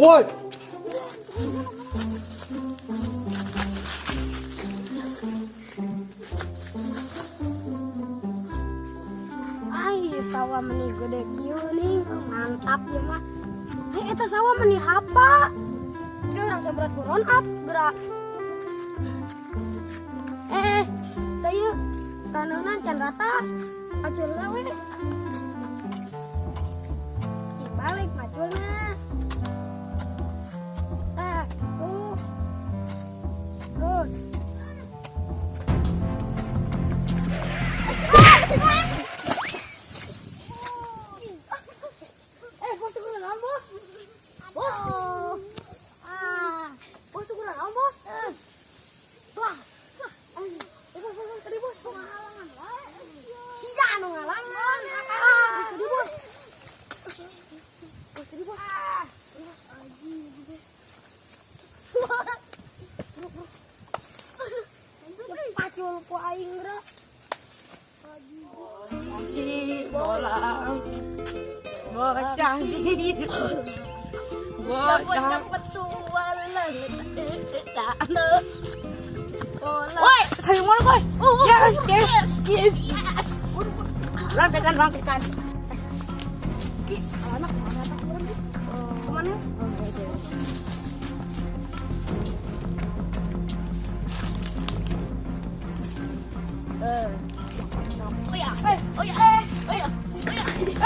Woi. Ay, sawah meni gede kieu nih, mantap ya mah. Hei, eta sawah meni hapa? Ge urang semprot ku Roundup, gerak. Eh, teh ieu taneunan can rata. Aculna we. Cing balik maculna. Tah, tuh. Terus. Eh, bos tuh naon, bos? Bos. Ah, bos tuh naon, bos? Wah. Wah. Eh, bos, bos, tadi bos ngahalangan wae. Sia anu ngalangan. Ah, bos tadi bos. Bos tadi bos. Ah, bos anjing. Pacul ku aing geura. Si bola. Bocah si. Bocah. Woi, saya mau koi. Yes, yes, yes, yes. Rangkekan, rangkekan. Ki, anak anak kemana? Kemana? Eh. Oh ya, eh, oh ya, eh, oh ya, oh ya. Eh.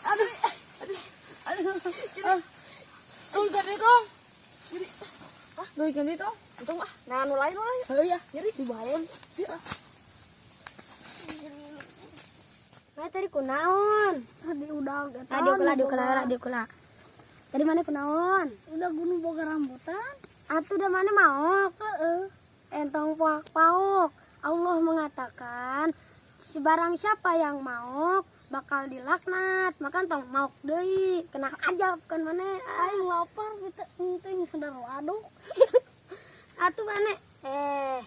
Aduh, aduh, aduh. Tuh ikan itu. Tuh ikan itu. Untung ah, nah nu lain nu lain. Oh iya, nyeri di bawah. Iya. Nah, tadi kunaon? Tadi udah eta. Ah, diukula, diukula, diukula. Tadi mana kunaon? Udah gunung boga rambutan. Atuh da mana maok? Heeh. Entong paok paok. Allah mengatakan, barang siapa yang maok bakal dilaknat, maka tong maok deui, kena ajab kan mana? Aing lapar kita penting sadar waduk. Atuh mana? Eh,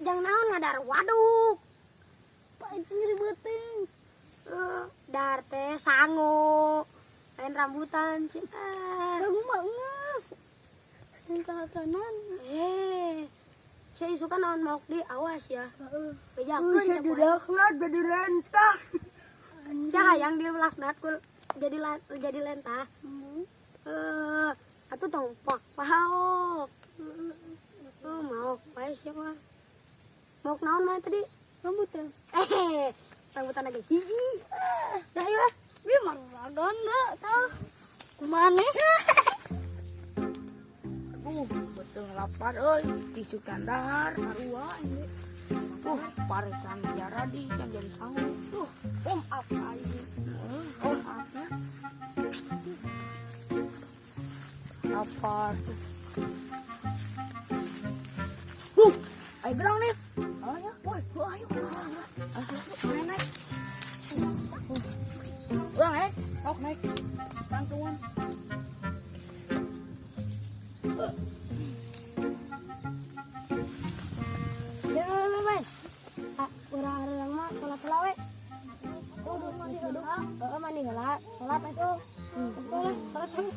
jangan naon ngadar waduk. Pak itu nyeri beuteung. Eh, dar teh sangu. Lain rambutan sih. Ah. Sangu mah geus. Minta-tanan. Eh, sia isukan naon maok di awas ya. Heeh. Bejakeun Bisa dilaknat jadi lentah. Sia hayang dilaknat ku jadi jadi lentah. Eh, atuh tong pak paok. Oh, maok bae sia mah. Maok naon mah tadi? Rambutan. Eh, rambutan lagi hiji. Dah ayo ah. Bi maruragan da tah. Kumaha? Aduh, betul lapar euy. Tisu kandar, sarua ini. Pare can jaradi, can jadi sangu. Tuh, om apa ini? Om apa? Lapar tuh. Duh, ayo gerang nih. Ayo, woi, ayo. Ayo, naik, naik. Urang naik, sok naik. Tangtungan. Ya, ya, guys. Ah, urang arurang mah salat heula we. Oh, mandi heula. Heeh, mandi heula. Salat atuh. Atuh lah, salat salat.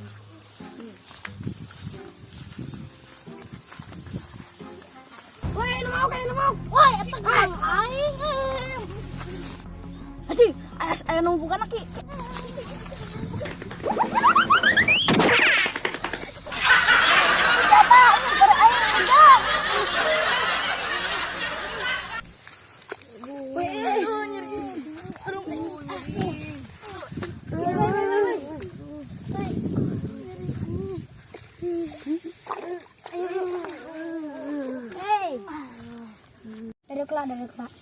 Woi, nu mau kayak nu mau. Woi, eta gerang aing. Eh. Haji, ayas aya nu bukan laki. Hey. Dari kelak, dari kelak.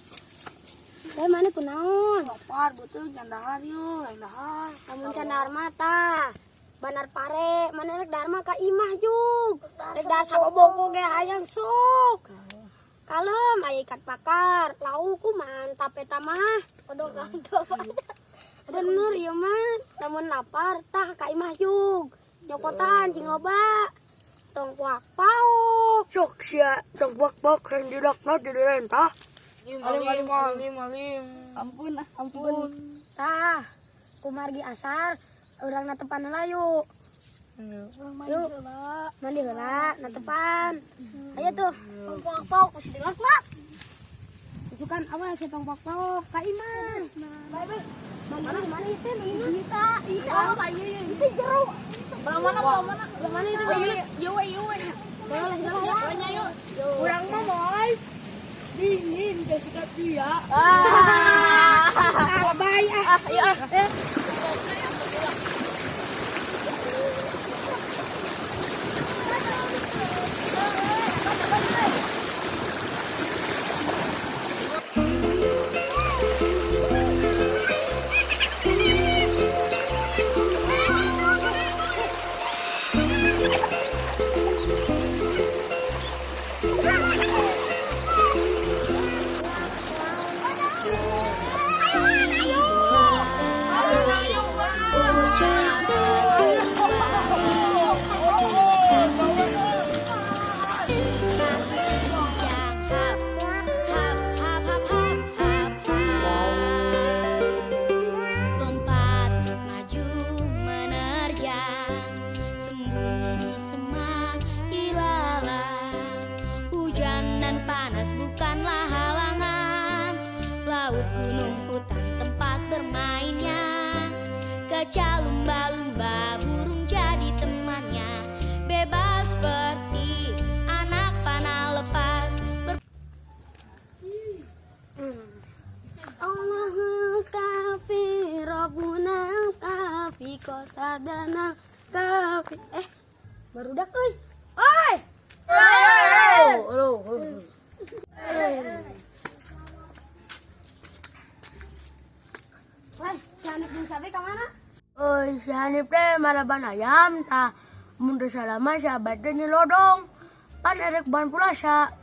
Eh, mana kunaon? Lapar betul can dahar yeuh, hayang dahar. Lamun can dahar mata. Banar pare, mana rek dahar mah ka imah jug. Rek dahar saboboko ge hayang sok. Kalem aya ikan bakar, lauk ku mantap eta mah. Odong kanto. Bener ieu mah, lamun lapar tah ka imah jug. Nyokotan cing loba. Tong puak paok. Sok sia, tong bak-bak yang dilaknat jadi lentah. Alim, alim, alim, alim. Ampun, ampun. Tah. Kumargi asar urang netepan heula yuk. Yuk. Mandi heula netepan. Ayo tuh. Pok-pok kusi dilak-lak. Isukan awas ya pok-pok ka imah. Bye bye. Mana mana itu ini kita itu apa itu jero. Belah mana belah mana? Belah mana itu? Iya we iya we. Boleh segala yuk. Urang mah moal dingin gak suka dia. Ah, bye ah. Iya. Lompat maju menerjang, sembunyi di semak ilalang. Hujan dan panas bukanlah halangan, laut, gunung, hutan tempat bermainnya. Gajah, lumba-lumba, burung jadi temannya. Bebas seperti anak panah lepas. Allahul kafi Rabbuna kafi kosadana kafi. Barudak euy. Oi. Halo. Woi, si Hanif jeung Sabe ka mana? Oi, si Hanif teh maraban ayam tah mun teu salah mah si Abad teh nyelodong. Pan erek bahan pulasa.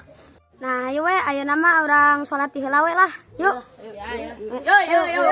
Nah, ayo we, ayeuna mah urang salat ti heula we lah. Yuk. Yo yo yo.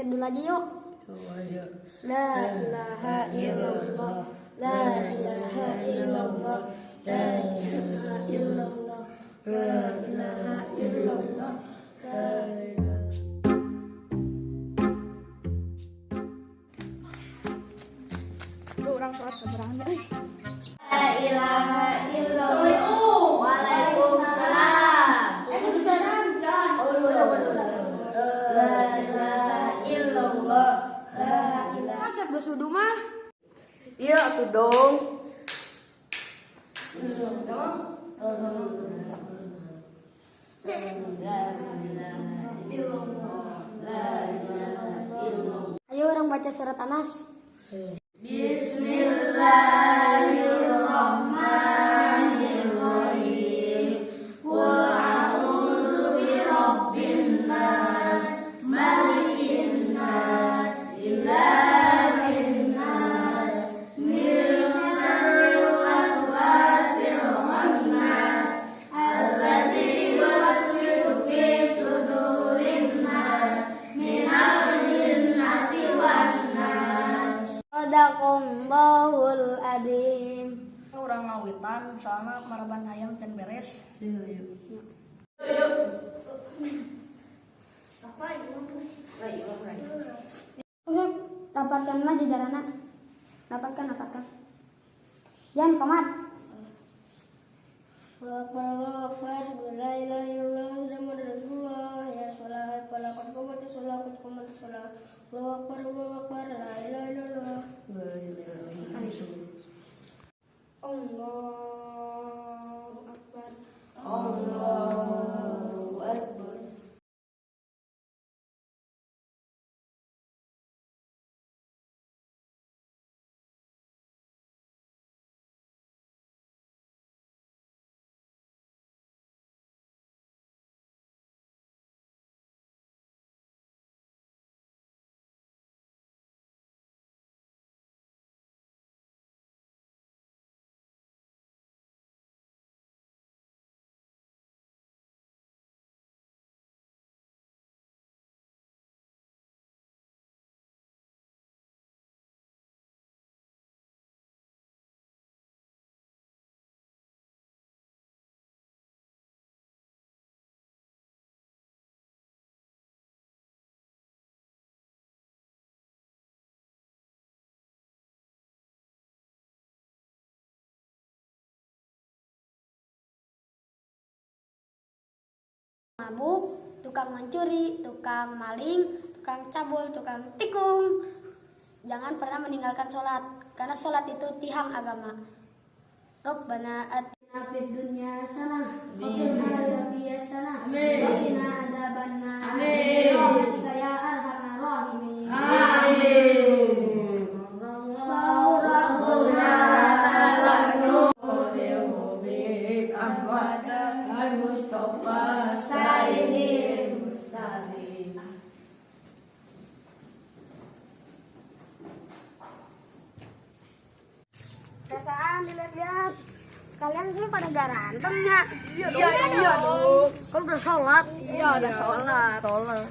Dulu aja yuk. La ilaha illallah. La ilaha illallah. La ilaha illallah. La ilaha illallah. La ilaha. Lu orang sholat keberangan euy. La ilaha illallah. Waalaikumsalam. La ilaha illallah. La ilaha. Masa geus wudu mah? Iya atuh dong. Ayo orang baca surat Anas. Bismillahirrahmanirrahim. Qul a'udzu birabbin nas, malikin nas, ilahin nas, min syarril waswasil khannas, alladzi yuwaswisu fi sudurin nas, minal jinnati wan nas. Shadaqallahul adzim. Urang ngawitan soalna maraban hayam can beres. Iya iya. Oke, rapatkanlah jajaranna. Rapatkan, rapatkan. Yan, komat. Allahu Akbar, Allahu Akbar, la ilaha illallah, Muhammadur Rasulullah, ya sholat, fala qad qamatis sholat, qad qamatis sholat. Allahu Akbar, Allahu Akbar, la ilaha illallah. Allahu Akbar. Allahu Akbar. Mabuk, tukang mencuri, tukang maling, tukang cabul, tukang tikung. Jangan pernah meninggalkan sholat, karena sholat itu tiang agama. Rabbana atina fid dunya hasanah wa fil akhirati hasanah wa qina adzabannar. Amin. Rahmatika ya arhamar rahimin. Amin. Al-Mustafa Sayyidil Mursalin. Perasaan dilihat-lihat kalian semua pada gak rantemnya. Iya, iya dong. Kan udah sholat. Iya, udah sholat. Sholat.